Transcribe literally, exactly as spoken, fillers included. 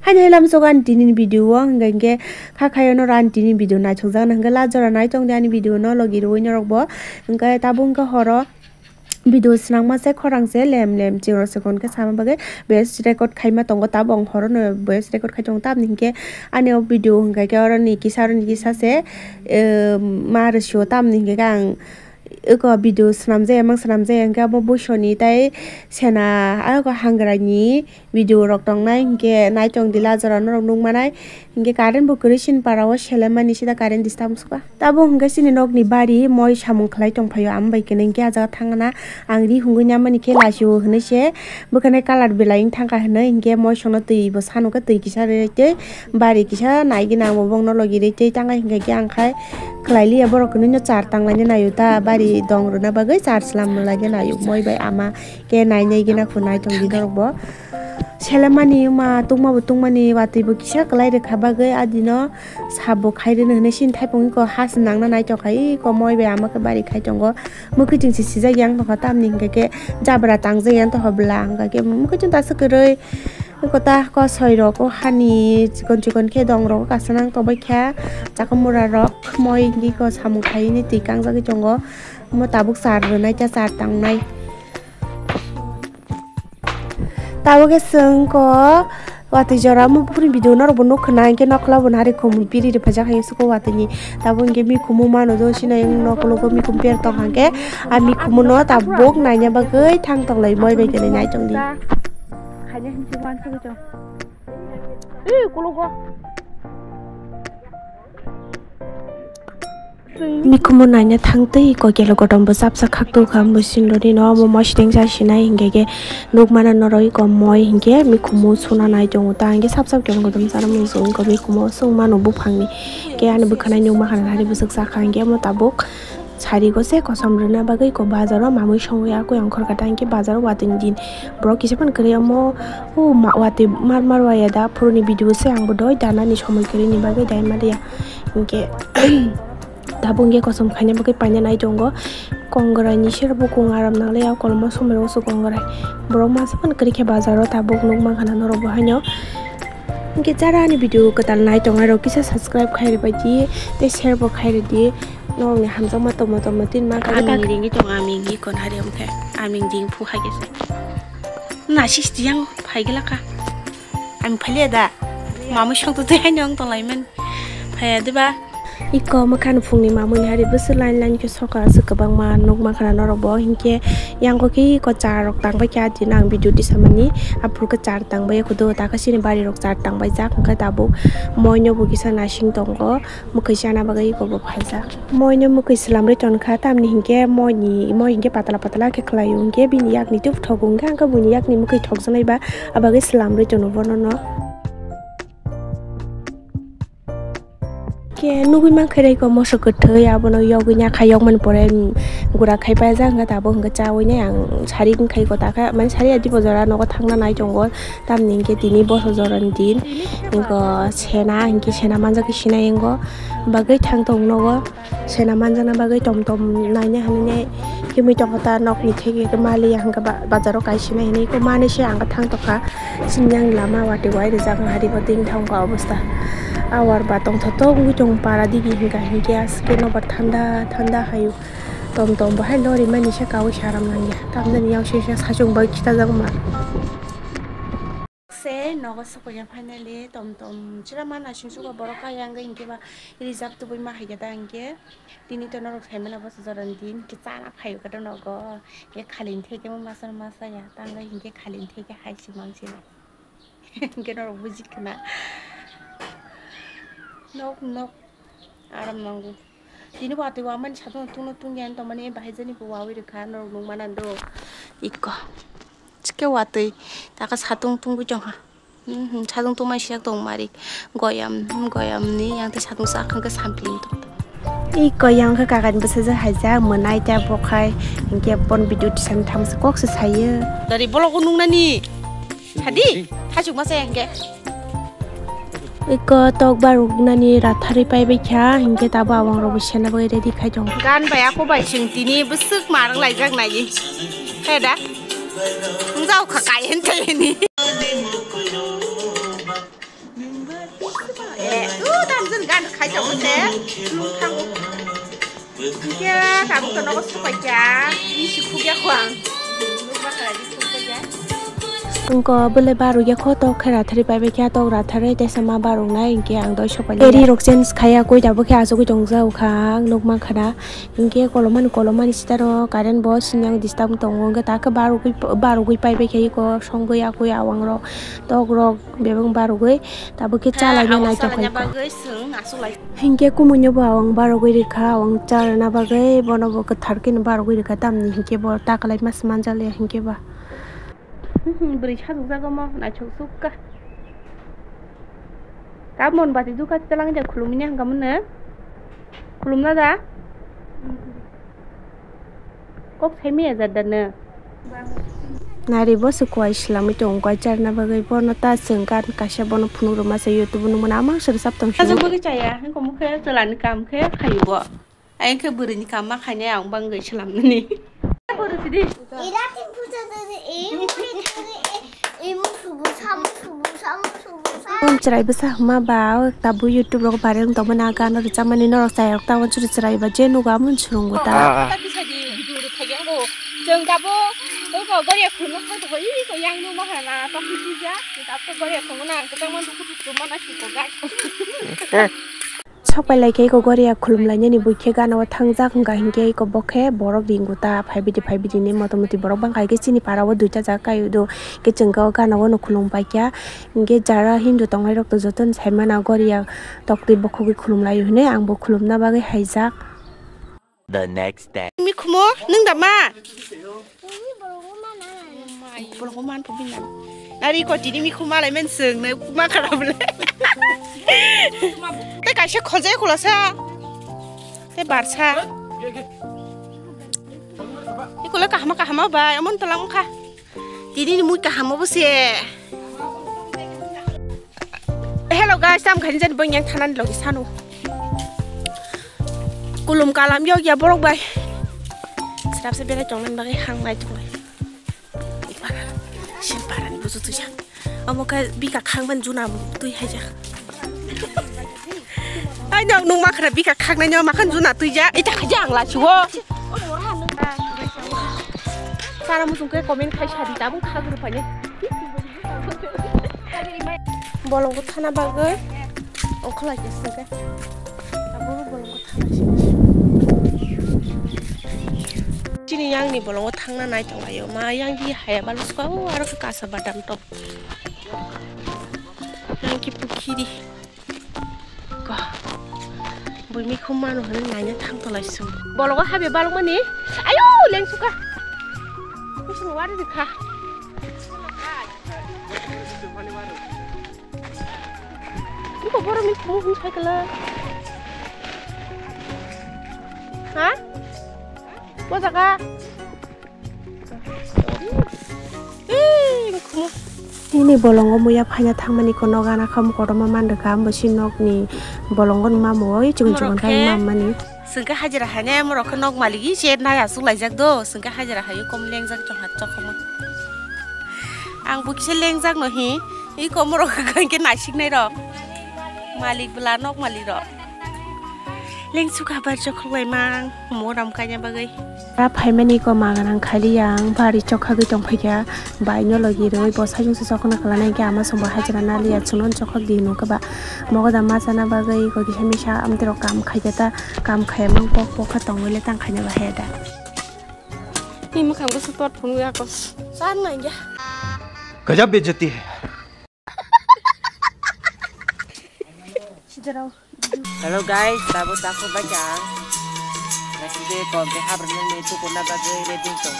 Haino lam sogo ani tini ni video o, hingke hingke kha khayo no ani tini video naithok jak na hingke la jora naitong di ani video no logi rwui norok bo. Hingke tabuk hingke horo video swnam ma se khorang se lem lem chiro se kon khe sama bagwi voice record khai ma tongo, tabuk ang horo no voice record khai tongo, tamni hingke ani o video hingke khe oro ni kisa oro ni kisa se, eh, ma rwsio, tamni hingke khe ang eko video swnamjaya mang swnamjaya hingke abo buisoni tei sena eko hangrai ni video rok tongnai hingke naitong di la jora norok nukmanai hingke current bo kwrwi sini para o selemani sida current disturb wngsuka. Tabuk hingke chini nokni bari moi samung khlai tongphaio, amo bai kene hingke ah jaga thangna ang ri hungui namani khe laisio hinui se bwkhani colour belai wng thangkha hinui hingke moi songno twi bo sanukhe twi kisa rwi tei bari kisa naigina ang bo bongno logi rwi tei tangai hingke ang khai khlai liya borok hinui no char tanglaina naio ta bari dong rwna bagwi char slam laina naio moi bai ama khe nai nai gina khunai tong di norok bo. Selemani ma tungma bo tungmani watwi bo kisa kwlai rwkha bagwi adino sabo khai rwno hinui sini thaipung iko has nangna naitok khai iko moi bai ama khe bari khai tongo. Mwkhwi chwng se sijak yang tongkha tamni hingke khe jabra tangjak yang tongkha bwla hingke khe mwkhwi chwng ta swk kwrwi iko ta kosoi rok o hani chikon chikon khe dong rok o kasa nang tongbai kha chakmura rok moi hingke iko samung khai ni twi kangjagwi tongo. Omo tabuk char rwnai ta char tangnai. Tabuk khe chwng ko watwi jora omo buphurni video norok bo nukha na hingke nokla bo nari khum piri rwphaijak hai suko watwi ni tabuk hingke mikhumu mano do sinai wng nokologo mikhum per tong hangke a mikhumu no tabuk naina bagwi thang tonglai moi bai khe nai tong di. Mikhumu naina thang twi iko kelo kotom bo sapsa khak tokha, musin roni no omo mositeng sa sinai hingke khe nukmana noroi iko moi hingke mikhumu suna nai tongo ta hingke sap sap kelo kotom sana munsung iko mikhumu sung mano buphangni ke ani bwkhanai nukma khana nari bwswk sakha hingke omo tabuk sari go se kosom rwna bagwi iko bazaro mamui songwi akoi ongkhor kata hingke bazaro watwi din borok kisa phano kwrwi omo o ma watwi mar mar waya da phuruni video se ang bo doi danani somoi kwrwini bagwi dai maliya hingke. Tabuk hingke kosom khaina bagwi paina nai tongo. Kongrai ni sero bukung aram nangle ya kolmo somoi o se kongrai. Borok masa phano kwrwi khe bazar o tabuk nuk mankha na norok bo haino. Hingke jara ani video kwtal nai tongnai rok kisa subscribe khai rwbai di tei share bo khai rwdi. Norok ni hamjakma tongma tongma tin mankha. Aming ringwi tongo, aming iko nari omkhe. Aming ding phu hai khe se. Nasis tiyang phai gela kha. Aming phaliya da. Mamui song tu twi haino wng tonglaimani. Phaiya diba? Iko mwkhani phungni mamui ni hari bwswk line line khe soka aswk kwbangma nukma khana norok bo, hinkhe yango khe iko char rok tangbai khe adino ang video tisamani, aphuru khe char tangbai khudu, takha chini bari rok char tangbai jak, hwnkhe tabuk moino bo kisa nasing tongo, mwkhwi chana bagwi iko bo phaijak. Moino mwkhwi swlamrwi tonkha, tamni hinkhe moini, moi hinkhe patala patala khe khlaio, hinkhe bini yakni tei buthogo hinkhe, hinkhe buini yakni mwkhwi thokjaknai ba, abagwi swlamrwi tono bonono. Khe nugui mankha rei ko moso kwthwi, abono yogwi nya kha, yokmani pore gura khai paijak, hwnkhe tabuk hwnkhe chaui nai ang sari wngkhai ko takha, mane sari adi bo jora nogo thangna nai tongo, tamni hwnkhe tini boso jorani din, wngkhe sena, hinkhe sena manjak khe sinai wngo, bagwi thang tong nogo. Sena manjakna bagwi tom tom naina hinwi khe mui tongkha ta nokni theke khe maliya hwnkhe ba-, bazaro kaisina hinwi khe manwi se ang thang tongkha. Sini yang lama watwi wai rijak wngkha, hari bo tini thangkha obostha. Awar ba tongthotok wngwi tongo para digi hwnkha hinkhe aske nobar thanda thanda haio. Tom tom bo hai lori mani se kaui saram nangya. Tamjani yang sesa sachung bai khitajakma. Se nogo sokoya finally tom tom chwla mana singsugo borok kaya wngwi hinkhe ba reserve tubui ma hai khe ta hinkhe tini to norok saimano bo jorani din hinkhe chana phaio khe nogo hinkhe khalini theke masa masa ya tangwi hinkhe khalini theke hai se mansino hinkhe norok bujikha na nok nok aram nango. Tini watwi wamani satung tungno tungya tongmani bahai jani bo wawi rwkha norok nukmana do. Ikko. Chike watwi taka satung tungwi tongkha. Hmm, hmm, satung tungmani siyak tong mari. Goyam, hmm, goyamni yang tei satung sa khangkhe sampling tong. Ikko yang khe kakani bwsajak haijak mwnai ta bokhai hinkhe bon video tisani thamsa kokse sayo. Dari bolok nungnani. Hadi, hachuk masa yang ke. Iko tok baruk nani ratharwi paibai kha, hinkhe tabo awang rok bo sena bagwi ready khai tongo. Gan bai ako bai chwng tini bwswk marwng laijak nai. He da? Wng jao kha kayen tayeni. Tabuk se, nung thango. Kya, tabuk to nogo supai kya, bisi khukya kho ang. Nukma khala di khukya. Wngkha bwle baruk ya kho, tok khe rathari pai bai kha, tok rathari tei sama baruk nai, hinkhe ang doi supai. Eri rok change khaya koi, tabuk khe asugui tong jak kha ang, nukma khala. Hinkhe kolomani, kolomani sitaro current bo sini ang disturb tongo, hinkhe takhe barugwi, barugwi paibai khe iko songwi akwi awang rok, tok rok bebak barugwi tabuk khe chalai nai nai tongkha iko. Hinkhe kumui no bo awang barugwi rikha, awang charwna bagwi bono bo kwthar khe no barugwi rikha, tamni hinkhe bo takalai mas manjak le hinkhe ba. Bwrwi sajok jago mo naithok sukha. Tabuk mon bati dukha telang ja khulumini hangka mone. Khulumna da? Kok saimaya jat da no? Nari bo se kuai swlamwi tongo, kuai charna bagwi bono ta chwng gan kaisa bono phunuk rwma se YouTube nung mano amang sero saptang. Sajak bagwi chaya, hingko mukhe chwlani kam khe khayu bo. Ayang khe bwrwini kam ma khainai ang bangwi swlamnani. Bwrwi sidi. Ira tin puja dede, e muri thangde, e, e musubu sa, musubu sa, musubu sa. Ang chwrai bwsa hwnma ba, o tabuk YouTube rogo viral wng tongmani, a gano rwchapmani norok chayarok ta wansuri chwrai ba je nugo amoni swrwngo ta. Ah, ah. Tei bisadi video rwphai khe bo chwng tabuk, tabuk goriya khulumno thang tongo, iko yang nukma kha na, tokti twijak, tabuk goriya khulumno ang kwchangma dukhu dukhu mana siko gai. Sok pai lai khe eko goriya khulum lainani bui khe gana o thangjak wngkha, hinkhe eko bo khe borok ringo ta phai bidi phai bidi hinwi motamuti borok bangkha, hinkhe chini para o duita jaga kai do, hinkhe chwng khe o gana o no khulum pai kha, hinkhe jara Hindu tongnai rok to jotono sai mano goriya toktwi bokhogwi khulum lai o hinwi ang bo khulumna bagwi haijak. The next day. Mikhumo, nwng da ma? Bolongo man pho bini nani. Nari ko tini mikhumo malai men swng nai ma khara bole. Te kaisa khonjai khulasa. Te barsa. Ikula kahama kahama bai, amon tolang kha. Tini ni mui kaham obo se. Hello guys, tam khaini jani bong yang thanani logi sanu. Kulum kalam yok ya borok bai. Serap se berai tongmani bagwi hang nai tonglai. Sin parani buju tuja. Omo khe bika khangmani juna twi haija. Ai nang nung makhra bika khaknai no makhan juna tuija ita khaja ang la chuo. Sara muchung khe comment khai sadi tabung khagru phane. Bolong ko thana bagwi ongkholai khe singkhe. Abo bolong ko thana singkhe. Chini yang ni bolong ko thangna nai tong ayo ma yang di haya balu sko aro kasa badam tok. Yang ki pukhiri. Ko. Bui mikhum mano hwnwi naina thang tolai sung. Bologo habe balok mani. Ayo, leng suka. Kusung wari dikha. Iko boro mikhum hwn cycle. Ha? Bo jaga. Nini bolongo muya phaina thangmani ko nok gana kham kotorma man rwkha, ambo si nokni bolongo no mamo oi chikon chikon khai mammani. Sengke hajira haine morok khe nok maligi se nai asuk laijak do, sengke hajira hayo kom lengjak chong hat chok khoma. Ang bo kisa lengjak no hi, i kom morok khe naisik nai rok. Malik bwla nok malik rok. Lengsu kha bar chokhlai mang, moram kaina bagwi. Ra phaimani ko magrang khali yang, bari chokhagwi tongphaikha, bai no logi rwi bo sajung se chokhna klanai khe ama songbo hajra nali ya chunon chokhok di hinwi khe ba. Mogoda ma chana bagwi ko kisa misa amtwi rok kam khaikhe ta, kam khaya mang pok pok kha tongwi le tang khaina ba he da. Ni mwkhang bo support phunwi ako. Chan nai ya. Gajab bejati hai. Hello guys, tabo takhuk bai kha. Nasi de kom te habr nang ni tukuna bagwi ready tong.